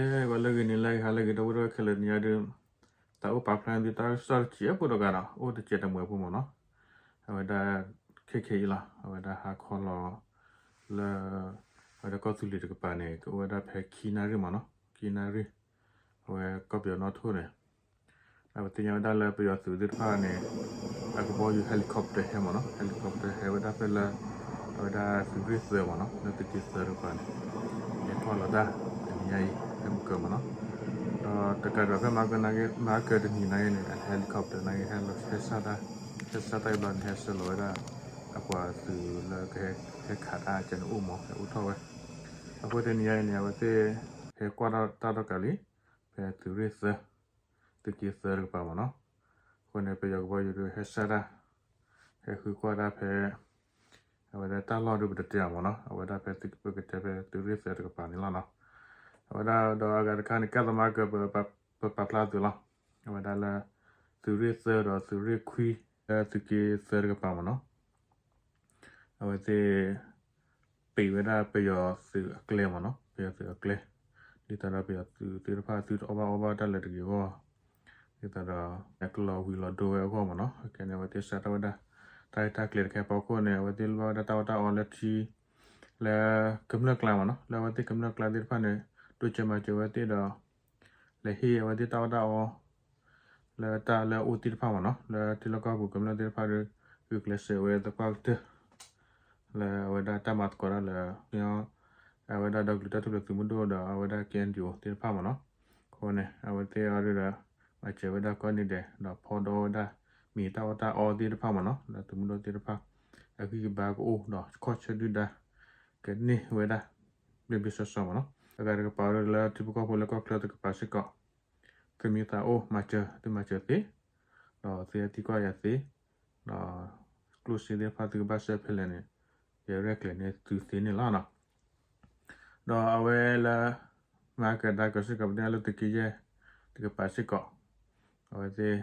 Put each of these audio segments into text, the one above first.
အဲ ဂီၤလၢအဂ့ၤ နံၤလၢအဂ့ၤ ဟါလၢအဂ့ၤ ဒီပုၢ်ဝဲၢ်ခဲလၢာ် တနံၤညါဒုး တၢ်အိၣ်ပာ်ဖျါန့ၢ်သုတၢ်ကစီၣ်တစဲးဖိတဂၤဒီး အိၣ်တစဲးတမှဲးဖိမ့ၢ်နီၤ. အဝဲဒၣ် ခဲခဲအံၤလီၤ အဝဲဒၣ်ဟါခီလီၤ လၢ အဝဲဒၣ်ကီၢ်သူလ့ၤတကပၤန့ၣ် ကအိၣ်ဝဲဒၣ်ဖဲခံနၣ်ရံၣ်မ့ၢ်နီၤ ခံနၣ်ရံၣ် အဝဲကီၢ်ပယီၤနီၣ်ထိၣ်န့ၣ် ပသ့ၣ်ညါဝဲဒၣ်လၢပယီၤသုးသ့ၣ်တဖၣ်န့ၣ် အကဘီယူၤ helicopter ဟဲမ့ၢ်နီၤ helicopter ဟဲဝဲဒၣ်ဖဲလၢ အဝဲဒၣ်သုးရ့ၣ်သၢမ့ၢ်နီၤ လၢသုးက့သၢတကပၤန့ၣ် ဟဲထီၣ်လီၤတၢ် တနံၤညါအံၤ ဖဲမုၢ်ကၢၤမ့ၢ်နီၤ ဒီးတကးဒံးဖဲမဟါကၢၤနၤဂ့ၤ မဟါကၢၤတနံၤနၤဂ့ၤန့ၣ် helicopter နၤဂ့ၤ ဟဲလီၤ ဟဲစၢ်တၢ် ဟဲစၢ်တၢ်အံၤဘျီန့ၣ် ဟဲဆှၢလီၤဝဲဒၣ်အပှၤသုးလၢကဟဲခးတၢ်ကဲန့ၣ်အိၣ်မ့ၢ် ဟဲအိၣ်ထီၣ်ဝဲ အဃိတနံၤညါအံၤန့ၣ် အဝဲသ့ၣ် ဟဲကွၢ်တၢ်ဒီးကးလံ ဖဲသုးရ့ၣ်သၢ သုးက့သၢတကပၤမ့ၢ်နီၤ. အဃိန့ၣ် ပယီၤကဘီယူၤဒုးဟဲစၢ်တၢ် ဟဲဃုကွၢ်တၢ်ဖဲ အဝဲဒၣ်တၢ်လီၢ်ဒုးပတတဲအီၤမ့ၢ်နီၤ အဝဲဒၣ်ဖဲသုးက့သၢတကပၤန့ၣ်လီၤနီၤ. အဝဲဒၣ်ဒီးအဂၤတခါန့ၣ် ကဲသးမၤကၢၤ ပပာ်ဖျါသုးလီၤ. အဝဲဒၣ်လၢ သုးရ့ၣ်သၢဒီးသုးရ့ၣ်ခွံ လၢသုးက့သၢတကပၤမ့ၢ်နီၤ အဝဲသ့ၣ် ပံးဝဲဒၣ်ပယီၤသုးအကျဲမ့ၢ်နီၤ ပယီၤသုးအကျဲ ဒ်သိးဒီးပယီၤသုးသ့ၣ်တဖၣ်သုတအီၣ်ဘၣ်အီဘၣ်တၢ်လၢၤတဂ့ၤအဂီၢ် ဒ်သိးဒီး ကလီၤဝံၤလီၤဒိဝဲအဂီၢ်မ့ၢ်နီၤ ခဲန့ၣ် အဝဲသ့ၣ်စးထီၣ်ဝဲဒၣ် တၢ်ရဲၣ်တၢ်ကျဲၤတခါအဖီခိၣ်န့ၣ် အဝဲသ့ၣ်လိၣ်ဘၣ်ဝဲဒၣ်တၢ်အီၣ်တၢ်အီလၢထံ လၢကမျၢၢ်ကျါမ့ၢ်နီၤ လၢအဝဲသ့ၣ်ကမျၢၢ်ကျါသ့ၣ်တဖၣ်န့ၣ် ဒိၣ်စဲးမၤစၢၤဝဲသ့ၣ်ဒီး လဲၤဟ့ၣ်အဝဲသ့ၣ်တၢ်အီၣ်တၢ်အီ လၢတၢ်လၢအအိၣ်သ့ၣ်တဖၣ်မ့ၢ်နီၤ လၢထံလီၢ်ကီၢ်ပူၤကမျၢၢ်သ့ၣ်တဖၣ်ဒီး ဂုာ်ကျဲးစၢးဝဲသပှၢ်ကတၢၢ် လၢအဝဲဒၣ်တၢ်မၤသကိးတၢ်လၢ အဝဲဒၣ်ဒီကလုာ်တၢ်ထူၣ်ဖျဲးသုးမုၢ်ဒိၣ်ဒီး အဝဲဒၣ် ကဲအံၣ်ယူၣ် သ့ၣ်တဖၣ်မ့ၢ်နီၤ အဃိန့ၣ် အဝဲသ့ၣ်အီၤဒုးဒီး မၤစၢၤဝဲဒၣ်ကိးနံၤဒဲး ဒီးဖီၣ်ဒီးဝဲဒၣ် မ့ၢ်တၢ်အီၣ်တၢ်အီသ့ၣ်တဖၣ်မ့ၢ်နီၤ လၢသုးမုၢ်ဒိၣ်သ့ၣ်တဖၣ် အဂံၢ်အဘါကအိၣ်ဒီးခီၣ်ဆၢဒုၣ်ဒါ ကန့ၢ်ဝဲဒၣ် ဘျ့ဘျ့ဆှီဆှီမ့ၢ်နီၤ အဂၤတကပၤဒ်လၢထံဖိကီၢ်ဖိလၢကီၢ်ချၢတကပၤစ့ၢ်ကီး သုမ့ၢ်သးအိၣ်မၤစၢၤ သုမၤစၢၤသ့ ဒီးသုဟဲသံကွၢ်ယၤသ့ ဒီးကျိၣ်စ့သ့ၣ်တဖၣ်သုကဘၣ်စဲဖဲလဲၣ်န့ၣ် ယရဲၣ်ကျဲၤန့ၢ်သုသ့န့ၣ်လီၤနီၤ ဒီးအဝဲလၢ မၤကဒါက့ၤစ့ၢ်ကီး ပသ့ၣ်ညါလၢသုးက့ယဲၢ်တကပၤစ့ၢ်ကီး အဝဲသ့ၣ်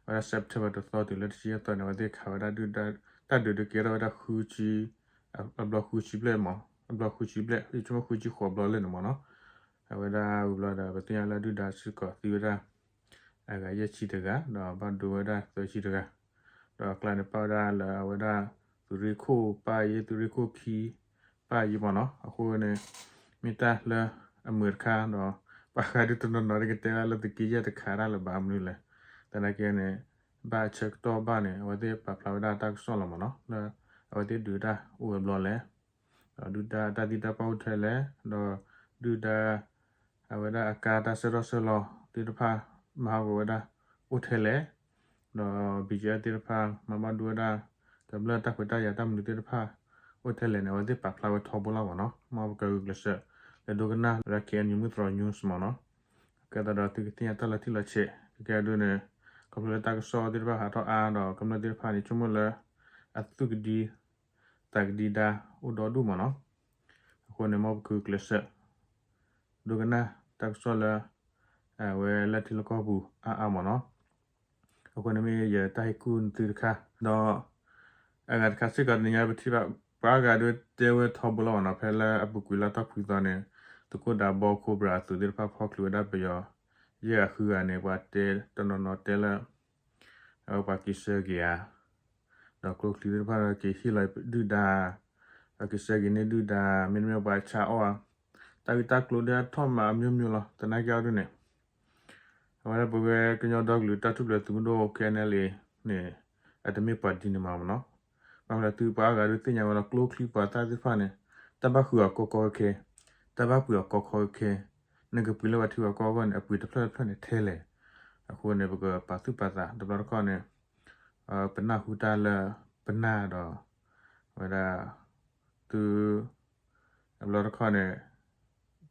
အဝဲဒၣ် September တသီတုၤလၢတဆံယဲၢ်သီန့ၣ် အဝဲသ့ၣ်ခးဝဲဒၣ်ဒုၣ်ဒါ တၢ်ဒုးဒုးကဲထီၣ်ဝဲဒၣ် အဘျီဃုဆံဘျဲၣ်မး အဘျီဃုဆံဘျဲၣ် ယဆိကမိၣ်ဃုဆံဃိးဘျီလၢန့ၣ်မ့ၢ်နီၤ အဝဲဒၣ်ဝံၤဘျီဒီး ပသ့ၣ်ညါလၢဒုၣ်ဒါစ့ၢ်ကီးသံဝဲဒၣ် အဂၤယဲၢ်ဆံတဂၤ ဒီးဘၣ်ဒိဝဲဒၣ်သၢဆံတဂၤ ဒီးအကျါန့ၣ်ပာ်ဝဲဒၣ်လၢအဝဲဒၣ် သုးရ့ၣ်ခိၣ်ပၢ်အံၤ သုးရ့ၣ်ခိၣ်ခံ ပၢ်အံၤမ့ၢ်နီၤ အဃိန့ၣ် မ့ၢ်တၢ်လၢအမုာ်တခါဒီး ပှၤဃးဒုးတနီၤနီၤဒ်ကတဲဒၣ်လၢသုးက့ယဲၢ်တခးတၢ်လၢၤဘၣ်မနုၤလဲၣ် သနာ်က့န့ၣ် ဘၣ်အဆၢကတီၢ်ဘၣ်န့ၣ် အဝဲသ့ၣ်ပာ်ဖျါဝဲဒၣ်တၢ်ကစီၣ်လီၤမ့ၢ်နီၤ လၢအဝဲသ့ၣ်ဒုးတၢ်အိၣ်ဝဲဘျီလဲၣ် ဒီးဒုၣ်ဒါတၢ်သံတၢ်ပှၢ်အိၣ်ထဲလဲၣ် ဒီးဒုၣ်ဒါ အဝဲဒၣ်အကါတၢ်ဆၢထီၣ်ဆၢလီၤသ့ၣ်တဖၣ် မၤဟးဂီၤဝဲဒၣ်အိၣ်ထဲလဲၣ် ဒီး ဘီကၠံၣ်အဲၣ် သ့ၣ်တဖၣ် မၤဘၣ်ဒိဝဲဒၣ် ကမျၢၢ်တၢ်ခွဲးတၢ်ယာ်တၢ်မနုၤသ့ၣ်တဖၣ် အိၣ်ထဲလဲၣ်န့ၣ် အဝဲသ့ၣ်ပာ်ဖျါဝဲထီဘိလီၤမ့ၢ်နီၤ မ်ပကဂုာ်ကျဲးစၢး လဲၤဒိကနၣ်ဝဲဒၣ် KNU မုၢ်သရီ news မ့ၢ်နီၤ ကဲသးဒီးသုကသ့ၣ်ညါတၢ်လီၤတံၢ်လီၤဆဲး ကကဲဒုးန့ၣ် ခီဖျိလၢတၢ်ကစီၣ်သ့ၣ်တဖၣ်ဟးထီၣ်အါဒီး ကမျၢၢ်သ့ၣ်တဖၣ်န့ၣ် ဆိကမိၣ်လၢ အသူၣ်ကဒံ သးကဒံဒါ အိၣ်ဒီဒူၣ်မ့ၢ်နီၤ အဃိန့ၣ် မ်ပကဂုာ်ကျဲးစၢး ဒိကနၣ်တၢ်ကစီၣ်လၢ အဝဲလၢထံလီၢ်ကီၢ်ပူၤအါအါမ့ၢ်နီၤ အဃိန့ၣ်မ့ၢ်ယတၢ်ဟ့ၣ်ကူၣ်သုတခါ ဒီး အဂၤတခါစ့ၢ်ကီး တနံၤညါပထံၣ်ဘၣ် ပှၤအါဂၤဒုးတဲဝဲထီဘိလီၤမ့ၢ်နီၤ ဖဲလၢအပူၤကွံာ်လၢတၢ်ဖှံသီန့ၣ် သုးခိၣ်ဒးဘီ Cobra အသုးသ့ၣ်တဖၣ်ဖီၣ်ချုးဝဲဒၣ်ပယီၤ ယဲၢ်ဂၤဃုဂၤန့ၣ် ပှၤတဲတနီၤနီၤတဲလၢ အဝဲပှၤက့ၤဆှၢက့ၤဧါ ဒီးကျိချံသ့ၣ်တဖၣ်ဒီးက့ၤဟ့ၣ်လီၤဒုၣ်ဒါ ပှၤက့ၤဆှၢက့ၤန့ၢ်ဒုၣ်ဒါ မ့တမ့ၢ်ပှၤဆါအီၣ်ဧါ တၢ်ဂ့ၢ်တၢ်ကျိၤဒုးထီၣ်မးအမျိုးမျိုးလီၤ သနာ်က့အီၤဒုးန့ၣ် အဝဲဒၣ်ပဝဲကညီဒီကလုာ်တၢ်ထူၣ်ဖျဲးသုးမုၢ်ဒိၣ် KNLA န့ၣ် အတမ့ၢ်ပှၤဒ်န့ၣ်မးမ့ၢ်နီၤ ဘၣ်မနုၤသုပှၤအါဂၤဒုးသ့ၣ်ညါဝဲလီၤ ကျိချံပှၤသၣ်သ့ၣ်တဖၣ်န့ၣ် တၢ်ဘၣ်ဃုာ်အီၤကီကီခဲခဲ တၢ်ဘၣ်ပှ့ၤအီၤကီကီခဲခဲ နကပှ့ၤလၢပှၤထံပှၤကီၢ်အဂီၢ်န့ၣ် အပှ့ၤတဖျၢၣ်တဖျၢၣ်န့ၣ်ထဲလဲၣ် အဃိန့ၣ် ပကပာ်သူၣ်ပာ်သးတဘျီတခီၣ်န့ၣ် ပနၢ်ဟူတၢ်လၢပနၢ်ဒီး အဝဲဒၣ် သု အဘျီတခီၣ်န့ၣ်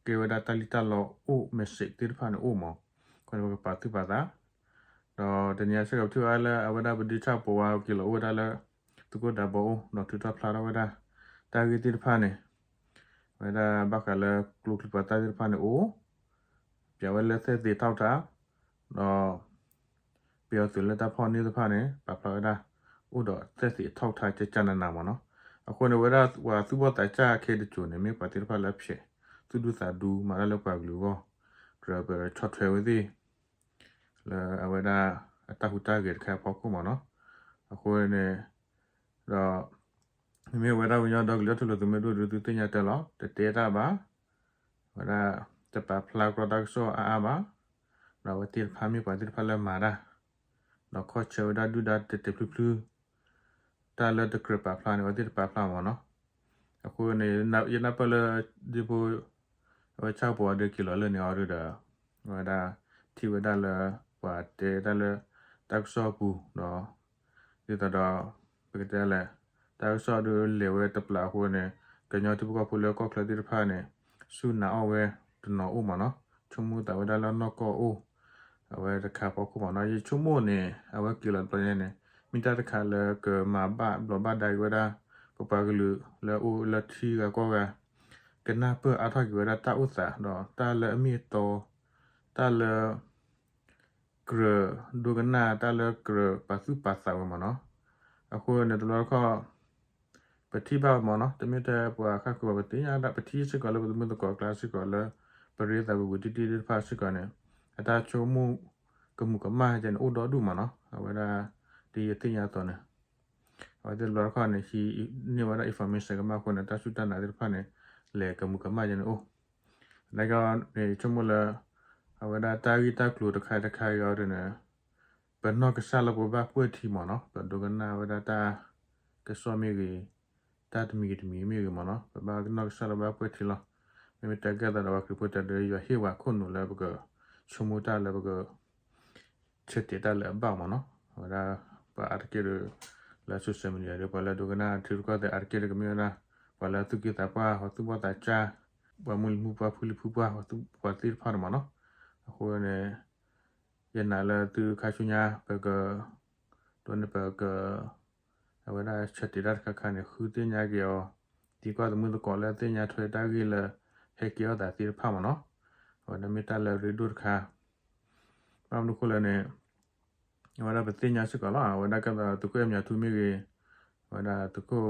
ကဲဝဲဒၣ်တၢ်လံၣ်တၢ်လီအိၣ် message သ့ၣ်တဖၣ်န့ၣ်အိၣ်မး အဃိန့ၣ် ပကပာ်သူၣ်ပာ်သး ဒီးတနံၤအံၤစ့ၢ်ကီးပထံၣ်ဘၣ်လၢအဝဲဒၣ်ပဒုးဆၣ်ပဝါက့ၤလီၤအိၣ်ဝဲဒၣ်လၢ သုးခိၣ်ဒးဘီအိၣ် ဒီးထုးထီၣ်ဖျါထီၣ်ဝဲဒၣ် တၢ်ဂ့ၢ်သ့ၣ်တဖၣ်န့ၣ် အဝဲဒၣ်ဘၣ်ဃးလၢကျိချံပှၤသၣ်သ့ၣ်တဖၣ်န့ၣ်အိၣ် ပျးဝဲလၢသက်သေအထောက်အထား ဒီး ပယီၤသုးလၢတၢ်ဖီၣ်န့ၢ်သ့ၣ်တဖၣ်န့ၣ် ပာ်ဖျါဝဲဒၣ် အိၣ်ဒီးသက်သေအထောက်အထား ကကနနမ့ၢ်နီၤ အဃိန့ၣ် ဝဲဒၣ်ပှၤသူၣ်ဘီၣ်သးစၢ်ခဲတစိၤန့ၣ် မ့ၢ်ပှၤသ့ၣ်တဖၣ်လၢအဖျဲး သူၣ်ဒူသးဒူ မၤတၢ်လၢပှၤကလုာ်အဂီၢ်, ကြၢးပဆီၣ်ထွဲဝဲသ့ၣ် လၢအဝဲဒၣ်အတၢ်ဟူးတၢ်ဂဲၤတခါအဖီခိၣ်မ့ၢ်နီၤ. အဃိန့ၣ် ဒီး မ့မ့ၢ်ဝဲဒၣ်ကညီဒီကလုာ်တၢ်ထူၣ်ဖျဲးသုးမုၢ်ဒိၣ်ဒုး သုသ့ၣ်ညါတၢ်လီၤ, တတဲတၢ်ဘၣ်, ဝဲဒၣ်တပာ်ဖျါကြၢးတၢ်ကစီၣ်အါအါဘၣ်, ဒီးအဝဲသ့ၣ်တဖၣ်မ့ၢ်ပှၤသ့ၣ်တဖၣ်လၢမၤတၢ်, ဒီးခီၣ်ဆၢဝဲဒၣ်ဒုၣ်ဒါတဲာ်တဲာ်ဖျုဖျု တၢ်လၢတကြၢးပာ်ဖျါန့ၣ် အဝဲသ့ၣ်တပာ်ဖျါမ့ၢ်နီၤ. အဃိန့ၣ် ယနၢ်ပၢၢ်လၢ ဒ်ဖိ အဝဲဆၣ်ဖိအဒုးက့ၤလီၤလၢန့ၣ်အီၤဒုးဒီး အဝဲဒၣ်ထံၣ်ဝဲဒၣ်လၢ ပှၤတဲတၢ်လၢ တၢ်ကစီၣ်အပူၤဒီး ဒ်သိးဒီး ပကတဲလဲၣ် တၢ်ကစီၣ်ဒုးလဲၤဝဲတပျးအဃိန့ၣ် ကညီထံဖိကီၢ်ဖိလၢကီၢ်ချၢသ့ၣ်တဖၣ်န့ၣ် စူၢ်နာ်အီၣ်ဝဲတနီၤအိၣ်မ့ၢ်နီၤ, ဆိကမိၣ်သးဝဲဒၣ်လၢနီၢ်ကီၢ်အိၣ် အဝဲတခါဖီခိၣ်မ့ၢ်နီၤ. ယဆိကမိၣ်န့ၣ် အဝဲက့ၤလီၤတဘျီညါန့ၣ် မ့ၢ်တၢ်တခါလၢကမၤဘၣ်ဘျီးဘၣ်ဒါက့ၤဝဲဒၣ် ပပှၤကလုာ်လၢအိၣ်လၢထံဂၤကီၢ်ဂၤ ကနၢ်ပၢၢ်အါထီၣ်က့ၤဝဲဒၣ်တၢ်အိၣ်သး ဒီးတၢ်လၢအမ့ၢ်အတီ တၢ်လၢ ကြၢးဒိကနၣ်တၢ်လၢကြၢးပာ်သူၣ်ပာ်သးဝဲမ့ၢ်နီၤ. အဃိန့ၣ်တဘျီတခီၣ် ပထံၣ်ဘၣ်မ့ၢ်နီၤ, တမ့ၢ်ထဲပှၤဃၣ်ဃုာ်ဘၣ် ပသ့ၣ်ညါဒၣ် ပထံၣ်စ့ၢ်ကီးလၢပသမုာ်သကိးကျါစ့ၢ်ကီးလၢ ပရ့သးဝံၤဝံၤတံၢ်တံၢ်သ့ၣ်တဖၣ်စ့ၢ်ကီးန့ၣ် အတၢ်ဆိကမိၣ်ကမူးကမၣ်ကဲန့ၣ် အိၣ်ဒီဒူၣ်မ့ၢ်နီၤ. အဝဲဒၣ် ဒ်ယသ့ၣ်ညါအသိးန့ၣ် အဝဲသ့ၣ်တဘျီတခီၣ်န့ၣ် ဟံးန့ၢ်ဝဲဒၣ် information ကမၣ်အဃိန့ၣ် တၢ်စူၢ်တၢ်နာ်သ့ၣ်တဖၣ်န့ၣ် လဲၤကမူးကမၣ်ကဲန့ၣ်အိၣ် သနာ်က့န့ၣ် ဆိကမိၣ်လၢ အဝဲဒၣ်တၢ်ဂ့ၢ်တၢ်ကျိၤတခါတခါအံၤအီၤဒ်န့ၣ် ပနီၢ်ကစၢ်လၢပဘၣ်ပှဲၢ်ထံမ့ၢ်နီၤ, ပဒိကနၣ်ဝဲဒၣ်တၢ်ကစီၣ်မ့ၢ်ဂ့ၤ, တၢ်တမံၤဂ့ၤတမံၤမ့ၢ်ဂ့ၤမ့ၢ်နီၤ, ပဘၣ်နီၢ်ကစၢ်လၢဘၣ်ပှဲၢ်ထံလီၤ. မ့မ့ၢ်တဲကဲသးဒီးပှၤခရံာ်ဖိတဲဒီး ယွၤဟ့ၣ်ဝဲခိၣ်နူာ်လၢပကဆိကမိၣ်တၢ်လၢပက ဆၢတဲာ်တၢ်လၢအဘၣ်မ့ၢ်နီၤ. အဝဲဒၣ် ပှၤအါတက့ၢ်ဒီး လၢ social media ဒီး ပှၤလၢဒိကနၣ်ထံရူၢ်ကီၢ်သဲးအါတက့ၢ်ဒီးကမ့ၢ်ဝဲဒၣ် ပှၤလၢသူၣ်က့သးပှၢ် ပှၤသူၣ်ဘီၣ်သးစၢ် ပှၤမုၢ်လံၤမုၢ်ပှၢ် ဖုလံၤဖုပှၢ် ပှၤသ့ၣ်တဖၣ်န့ၣ်မ့ၢ်နီၤ. အဃိန့ၣ် ယနာ်လၢသုခါဆူညါ ပက ဒိးန့ၢ်ပက အဝဲဒၣ်ဆၢတဲာ်တၢ်တခါခါန့ၣ် ဃုသ့ၣ်ညါက့ၤအီၤ သံကွၢ်သမုၢ်သကိးလၢသ့ၣ်ညါထွဲတၢ်ဂ့ၢ်လၢ ဟဲကဲထီၣ်သးသ့ၣ်တဖၣ်မ့ၢ်နီၤ. အဝဲဒၣ်မ့ၢ်တၢ်လၢအရ့ဒိၣ်တခါ ဘၣ်မနုၤအဃိလဲၣ်န့ၣ် အဝဲဒၣ်ပသ့ၣ်ညါစ့ၢ်ကီးလီၤ. အဝဲဒၣ်ကဲသိးသုးခိၣ်အဲၣ်မၠးထူမ့ၢ်ဂ့ၤ, အဝဲဒၣ်သုးခိၣ်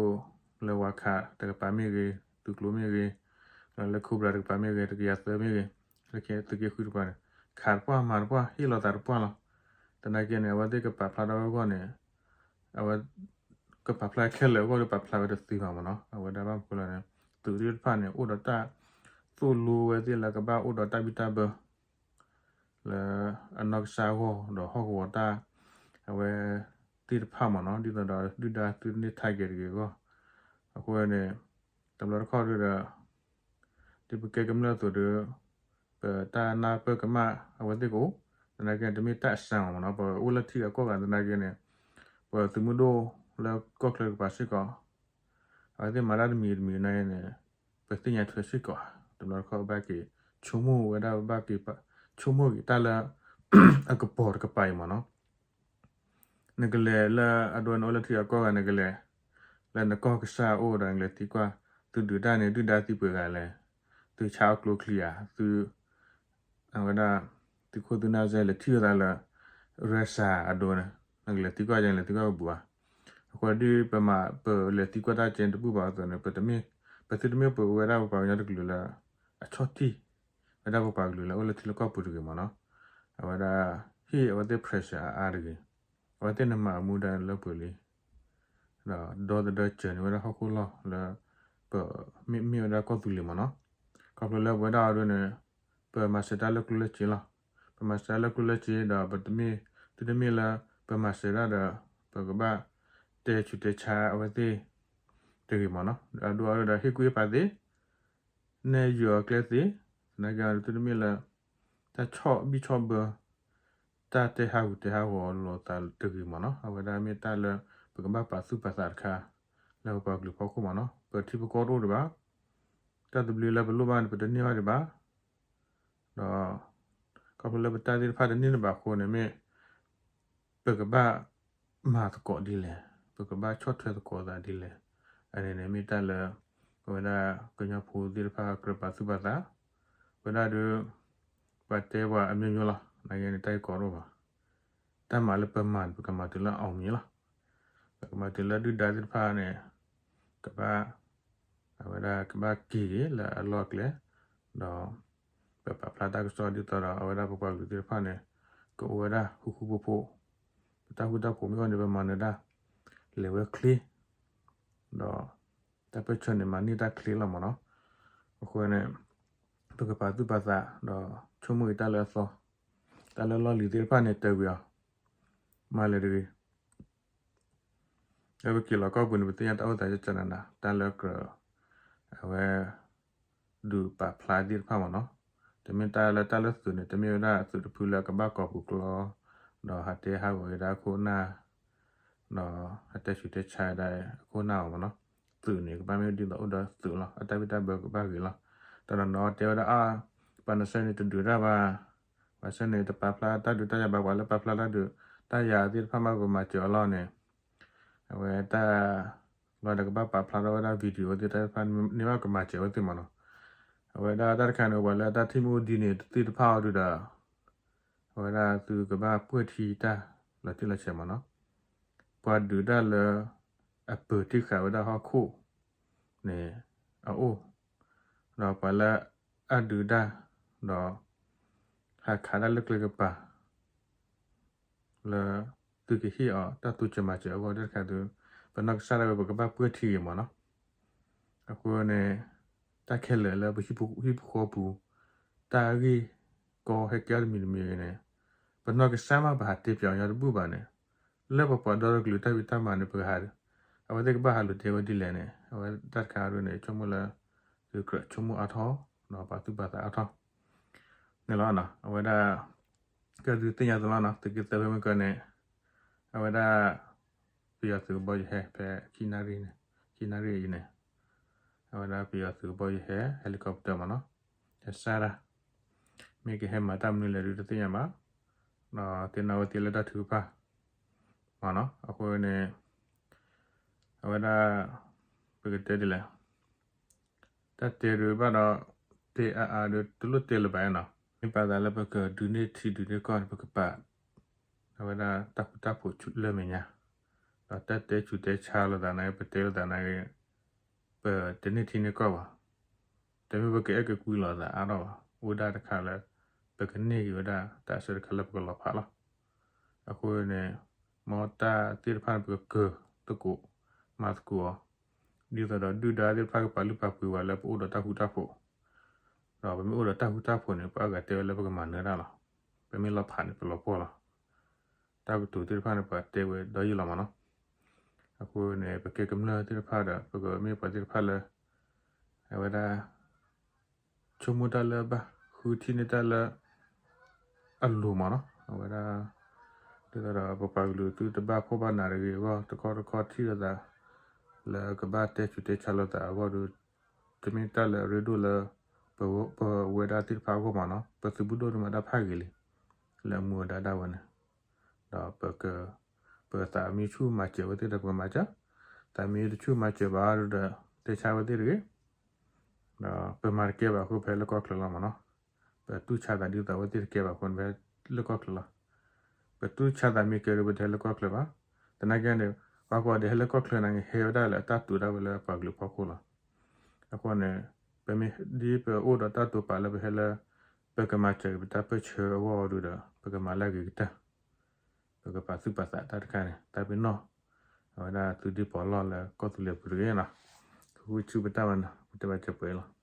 လၢဝါခးတကပၤမ့ၢ်ဂ့ၤ, သုးကျိၤမ့ၢ်ဂ့ၤ, လၢလၢ Cobra တကပၤမ့ၢ်ဂ့ၤ, တကယၤသၢမ့ၢ်ဂ့ၤ, လၢသုးက့ဃုတကပၤန့ၣ် ခးတပှၢ်မၤတပှၢ် ဟ့ၣ်လီၤသးတပှၢ်လီၤ. သနာ်က့န့ၣ် အဝဲသ့ၣ်ကပာ်ဖျါထီၣ်ဝဲအဂီၢ်န့ၣ် အဝဲ ကပာ်ဖျါခဲလၢာ်အဂီၢ်ဒီးပာ်ဖျါဝဲတသ့ဘၣ်မ့ၢ်နီၤ. အဝဲဒၣ်ဘၣ်မနုၤအဃိလဲၣ်န့ၣ် သုးသ့ၣ်တဖၣ်န့ၣ် အိၣ်ဒီးတၢ်သိၣ်လိဝဲသ့ၣ်လၢကဘၣ်အိၣ်ဒီးတၢ်ဘံၣ်တၢ်ဘၢ လၢအနီၢ်ကစၢ်အဂီၢ် ဒီးဟီၣ်ကဝီၤတၢ် အဝဲသ့ၣ်တဖၣ်မ့ၢ်နီၤ ဒ်သိးဒီးဒုၣ်ဒါသုတန့ၢ် target တဂ့ၤအဂီၢ်. အဃိန့ၣ် တဘျီတခီၣ်ဒုဒီး ဒ်ပကဲကမျၢၢ်အသိးဒီး ပတၢ်နၢ်ပၢၢ်ကမၣ်အဝဲသ့ၣ်ကအိၣ်, သနာ်က့န့ၣ် တမ့ၢ်တၢ်အစှၤမ့ၢ်နီၤ ပအိၣ်လၢထံဂၤကီၢ်ဂၤသနာ်က့န့ၣ် ပသုးမုၢ်ဒိၣ်လၢကီၢ်ချၢတကပၤစ့ၢ်ကီး အဝဲသ့ၣ်မၤတၢ်တမံၤတမံၤနာ်က့န့ၣ် ပသ့ၣ်ညါထွဲစ့ၢ်ကီး တဘျီတခီၣ်ဘၣ်က့ၤ ဆိကမိၣ်ဝဲဒၣ်ဘၣ်က့ၤ ဆိကမိၣ်က့ၤတၢ်လၢ အကပီၤတကပၤအံၤမ့ၢ်နီၤ နကလဲၤလၢအဒိနအိၣ်လၢထံဂၤကီၢ်ဂၤ နကလဲၤ လၢနကီၢ်ကစၢ်အအိၣ်ဒီးနကလဲၤသံကွၢ် သုဒုးတၢ်န့ၣ် ဒုၣ်ဒါသံပှဲၤဂၤလဲၣ်, သုဆါအီၣ်ကျိချံဧါ, သု အဝဲဒၣ် သုခိၣ်သုနၢ်စဲလဲၤထံၣ်လိာ်သးလၢ Russia အဒိန့ၣ် နကလဲၤသံကွၢ်ယဲ နလဲၤသံကွၢ်ကဘူၣ်ဧါ. အဃိဒ်ပမၤ ပလဲၤသံကွၢ်တၢ်ကဲတဘူၣ်ဘၣ်အသိးန့ၣ် ပတမ့ၢ် ပသုတမ့ၢ်ပဝဲဒၣ်ပပှၤကညီတကလုာ်လၢ အဆီၣ်တံၢ် ဝဲဒၣ်ပပှၤကလုာ်လၢအိၣ်လၢထံလၢကီၢ်ပူၤတဂ့ၤမ့ၢ်နီၤ. အဝဲဒၣ် ဟ့ၣ်အဝဲသ့ၣ် pressure အါအါတဂ့ၤ. အဝဲသ့ၣ်န့ၣ်မၤအမူဒါလၢပှဲၤလံ ဒီးဒီသဒၢစၢၤန့ၢ်ဝဲဒၣ်ဟီၣ်ခိၣ်လီၢ်လၢ ပမ့ၢ်မ့ၢ်ဝဲဒၣ်ကီၢ်သူလ့ၤမ့ၢ်နီၤ. ခီဖျိလၢပဝဲဒၣ်အီၤဒ်န့ၣ် ပမၤစၢၤတၢ်လၢကျိၣ်လၢစ့လီၤ. ပမၤစၢၤတၢ်လၢကျိၣ်လၢစ့ဒီး ပတမ့ၢ် သုတမ့ၢ်လၢ ပမၤစၢၤတၢ်ဒီး ပကဘၣ်တဲဆူးတဲဆါအဝဲသ့ၣ်တဂ့ၤမ့ၢ်နီၤ. အဒိအီၤဒ်ဒီး ဟ့ၣ်ကူၣ်ဟ့ၣ်ဖးသ့ နဲၣ်ယုာ်အီၤကျဲသ့, သနာ်က့သုတမ့ၢ်လၢ တၢ်ဆီၣ်ဘံၣ်ဆီၣ်ဘၢ တၢ်တဲဟးဂူာ်တဲဟးဂီၤလိာ်သးတဂ့ၤမ့ၢ်နီၤ. အဝဲဒၣ်မ့ၢ်တၢ်လၢ ပကဘၣ်ပာ်သူၣ်ပာ်သးတခါ လၢပပှၤကလုာ်ဖီခိၣ်မ့ၢ်နီၤ. ပထံပကီၢ်တအိၣ်ဒံးဘၣ်, တၢ်သဘျ့လၢပလိၣ်ဘၣ်န့ၣ် ပတန့ၢ်ဘၣ်ဒံးဘၣ်, ဒီး ခီဖျိလၢပတၢ်သ့ၣ်တဖၣ်တန့ၢ်ဒံးဘၣ်အဃိန့ၣ်မ့ၢ် ပကဘၣ်မၤသကိးဒ်လဲၣ်, ပကဘၣ်ဆီၣ်ထွဲသကိးသးဒ်လဲၣ်. အန့ၣ်န့ၣ်မ့ၢ်တၢ်လၢ ပဝဲဒၣ်ကညီဖိသ့ၣ်တဖၣ်ကြၢးပာ်သူၣ်ပာ်သး, ဝဲဒၣ်ဒီး ပှၤတဲပှၤအမျိုးမျိုးလီၤ. သနာ်က့န့ၣ် တၢ်ဂ့ၢ်ကီတအိၣ်ဘၣ်. တၢ်မၤလၢပမၤန့ၣ် ပကမၤတုၤလၢအီၤမံၤလီၤ. ပကမၤတုၤလၢဒုၣ်ဒါသ့ၣ်တဖၣ်န့ၣ် ကဘၣ် အဝဲဒၣ်ကဘၣ်က့ၤက့ၤလၢအလီၢ်အကျဲ, ဒီး ပပာ်ဖျါတၢ်ကစီၣ်ဒ်သိးဒီး အဝဲဒၣ်ပပှၤကလုာ်သ့ၣ်တဖၣ်န့ၣ် ကအိၣ်ဝဲဒၣ်ဃူဃူဖိးဖိး, ပတၢ်ဃူတၢ်ဖိးမ့ၢ်အိၣ်န့ၣ် ပမၤနၢၤဒၣ် လဲၤဝဲချ့, ဒီး တၢ်ပၢၢ်ဆၢန့ၣ် မၤန့ၢ်တၢ်ချ့လီၤမ့ၢ်နီၤ. အဃိန့ၣ် ပကပာ်သူၣ်ပာ်သး ဒီးဆိကမိၣ်အံၤတၢ်လၢအသီ, တၢ်လၢလီၢ်လံၤသ့ၣ်တဖၣ်န့ၣ် တၢ်ဝံၤအီၤ မၤလဲၤတဂ့ၤ လၢပက့ၤလီၤကီၢ်ပူၤန့ၣ် ပသ့ၣ်ညါတၢ်အိၣ်သးကကနၤနၤ တၢ်လၢကြၢး အဝဲ ဒုးပာ်ဖျါသ့ၣ်တဖၣ်မ့ၢ်နီၤ. တမ့ၢ်တၢ်လၢတၢ်လၢသုးန့ၣ် တမ့ၢ်ဝဲဒၣ်သုးတဖုလၢကဘၣ်ကိးပူၤကျိာ် ဒီးဟးတဲဟးဂီၤက့ၤဒၣ်အခိၣ်အနၢ် ဒီးဟးတဲဆူးတဲဆါဒၣ်အခိၣ်အနၢ်အီၤမ့ၢ်နီၤ. သုးန့ၣ် ကဘၣ်မ့ၢ်ဒ်သိးအိၣ်ဒီးသုးလီၤ. အတၢ်ဘံၣ်တၢ်ဘၢကဘၣ်ဂ့ၤလီၤ. တနီၤနီၤတဲဝဲဒၣ်အါ ပှၤနဆၢန့ၣ်တဒုးတၢ်ဘၣ်, ပှၤဆၢန့ၣ်တပာ်ဖျါတၢ်ဒုးတၢ်ယၤဘၣ်, ပှၤလၢပာ်ဖျါတၢ်ဒုးတၢ်ယၤသ့ၣ်တဖၣ်မးကမၤစၢၤအီၤလီၤန့ၣ် အဝဲတၢ် လီၤဒီးကဘၣ်ပာ်ဖျါထီၣ်ဝဲဒၣ် video သ့ၣ်တဖၣ်န့ၣ်ဘၣ်ကမၤစၢၤဝဲသ့ၣ်မ့ၢ်နီၤ. အဝဲဒၣ်တၢ်တခါန့ၣ် ပှၤလၢတၢ်ထံၣ်မ့ၢ်အိၣ်ဒ်န့ၣ်သ့ၣ်တဖၣ်အီၤဒုးဒီး အဝဲဒၣ်သုကဘၣ်ပှဲၤထံတၢ်လီၤတံၢ်လီၤဆဲးမ့ၢ်နီၤ. ပှၤဒုးတၢ်လၢ အပၢၤတံၢ်ဃာ်ဝဲဒၣ်ဟီၣ်ခိၣ်န့ၣ် အအိၣ်, ဒီးပှၤလၢအဒုးတၢ် ဒီး ဟးခးတၢ်လၢကျဲကပၤ လၢ သုကဟ့ၣ်အီၤတၢ်တိစၢၤမၤစၢၤအဂီၢ်တခါသု, ပနီၢ်ကစၢ်ဒၣ်ဝဲပကဘၣ်ပှဲၤထံဂ့ၤမ့ၢ်နီၤ. အဃိန့ၣ် တၢ်ခဲလၢာ်လၢပဟံၣ်ဖိဃီပူၤ တၢ်ဂ့ၢ်ကီဟဲကဲအီၤတမံၤတမံၤဂ့ၤန့ၣ် ပနီၢ်ကစၢ်မးပဟးတဲပၠးအီၤညီတဘူၣ်ဘၣ်န့ၣ် လၢပပှၤဒီတကလုာ်တၢ်ဖံးတၢ်မၤန့ၣ် ပကဟး အဝဲသ့ၣ်ကဘၣ်ဟးလူၤတဲဝဲဒ်လဲၣ်န့ၣ် အဝဲတၢ်တခါဒ်န့ၣ် ဆိကမိၣ်လၢ သုကြၢးဆိကမိၣ်အါထီၣ် ဒီးပာ်သူၣ်ပာ်သးအါထီၣ် န့ၣ်လီၤ. အဝဲဒၣ် ကဲသုသ့ၣ်ညါသ့လီၤနီၤ သုးက့သၢဖဲမုၢ်ကၢန့ၣ် အဝဲဒၣ် ပယီၤသုးကဘီယူၤဟဲဖဲ ခံနၣ်ရံၣ်အံၤန့ၣ် အဝဲဒၣ်ပယီၤသုးကဘီယူၤဟဲ helicopter မ့ၢ်နီၤ ဟဲစၢ်တၢ် မ့ၢ်ကဟဲမၤတၢ်မနုၤလဲၣ်ဒုးတသ့ၣ်ညါဘၣ် ဒီးသ့ၣ်နီၣ်ဝဲသ့လၢတၢ်ထုကဖၣ် မ့ၢ်နီၤ အဃိန့ၣ် အဝဲဒၣ် ပကတဲဒ်လဲၣ် တၢ်တဲဒုးဘၣ်ဒီး တဲအါအါဒုးတလိၣ်တဲလၢၤဘၣ်နီၤ မ့ၢ်ပာ်သးလၢပကဒုးန့ၢ်ထံဒုးန့ၢ်ကီၢ်န့ၣ် ပကပာ် အဝဲဒၣ်တၢ်ဃူတၢ်ဖိးလၢမဲာ်ညါ ဒီးတၢ်တဲဆူးတဲဆါလိာ်သးန့ၣ် ပတဲလိာ်သးန့ၣ် ပတန့ၢ်ထံန့ၢ်ကီၢ်ဘၣ် တမ့ၢ်ပကအဲၣ်ကကွံလိာ်သးအါထီၣ်ဘၣ် အိၣ်ဒၣ်တခါလၢ ပကန့ၢ်က့ၤဝဲဒၣ်တၢ်ဆၢတခါလၢပကလီၤဖးလီၤ. အဃိန့ၣ် မ်တၢ်သ့ၣ်တဖၣ်န့ၣ် ပကကၢၤသကိး မၤသကိးအီၤ ဒ်သိးဒီးဒုၣ်ဒါသ့ၣ်တဖၣ်ကပာ်လုၢ်ပာ်ပှ့ၤဝဲလၢပအိၣ်ဒီးတၢ်ဃူတၢ်ဖိး ဒီးပမ့ၢ်အိၣ်ဒီးတၢ်ဃူတၢ်ဖိးန့ၣ် ပှၤအါဂၤတဲဝဲလၢပကမၤနၢၤတၢ်လီၤ. ပမ့ၢ်လီၤဖးန့ၣ် ပလီၤပှီၢ်လီၤ. တၢ်ကတိၤသ့ၣ်တဖၣ်န့ၣ် ပှၤတဲဝဲဒီးယံာ်လီၤမ့ၢ်နီၤ. အဃိန့ၣ် ပကဲကမျၢၢ်သ့ၣ်တဖၣ်ဒီး ပကမ့ၢ်ပှၤသ့ၣ်တဖၣ်လၢ အဝဲဒၣ် ဆိကမိၣ်တၢ်လၢအဘၣ် ဃုထံၣ်န့ၢ်တၢ်လၢ အလိၤမ့ၢ်နီၤ. အဝဲဒၣ် ဒ်သိးဒီးပပှၤကလုာ်သုတဘၣ်ဖှီၣ်ဘၣ်နးတဂ့ၤအဂီၢ် တခီတခီထံၣ်လိာ်သး လၢကဘၣ်တဲဆူးတဲဆါလိာ်သးအဂီၢ်ဒီး တမ့ၢ်တၢ်လၢအရ့ဒိၣ်လၢ ပဝဲဒၣ်သ့ၣ်တဖၣ်အဂီၢ်မ့ၢ်နီၤ. ပသုးမုၢ်ဒိၣ်န့ၣ်မၤတၢ်ဖးဂ့ၤလံ လၢအမူအဒါဒၣ်ဝဲန့ၣ် ဒီး ပသးမ့ၢ်ဆူၣ်မၤစၢၤဝဲသ့ၣ်ဒီးပကမၤစၢၤ, သးမ့ၢ်တဆူၣ်မၤစၢၤဘၣ်ဒီး တဲဆါဝဲသ့ၣ်တဂ့ၤ. ဒီးပမၤတကဲဘၣ်အဃိပဟဲလၢကီၢ်ချၢလီၤမ့ၢ်နီၤ. ပတူၢ်ဆါသးဒ်သိးအဝဲသ့ၣ်တကဲဘၣ်အဃိန့ၣ် ပဟဲလၢကီၢ်ချၢလီၤ. ပတူၢ်ဆါသးမ့ၢ်ကဲဒီးပတဟဲလၢကီၢ်ချၢဘၣ်. သနာ်က့န့ၣ် ပှၤကိးဂၤဒဲးဟဲလၢကီၢ်ချၢန့ၣ် ဟဲဝဲဒၣ်လၢအတၢ်တိာ်ဒၣ်ဝဲလၢပှၤကလုာ်ဖီခိၣ်လီၤ. အဃိန့ၣ် ပမ့ၢ်ဒ်ပအိၣ်ဒီးတၢ်တိာ်ပာ်လၢပဟဲလၢ ပကမၤစၢၤက့ၤပတၢ်ပၢၢ်ဆၢအဂီၢ်အီၤဒီး ပကမၤလၢအဂ့ၤကတၢၢ် ပကပာ်သူၣ်ပာ်သးတၢ်တခါန့ၣ် တၢ်ပ့ၤနီၣ် အဝဲဒၣ်သုးဒ့ပီးလီၢ်လၢကီၢ်သူလ့ၤပူၤတဂ့ၤနီၤ. ကဃုဆူပတၢ်ဘၣ်နီၤ ပတဲဘၣ်ကၢပှဲၤလီၤ.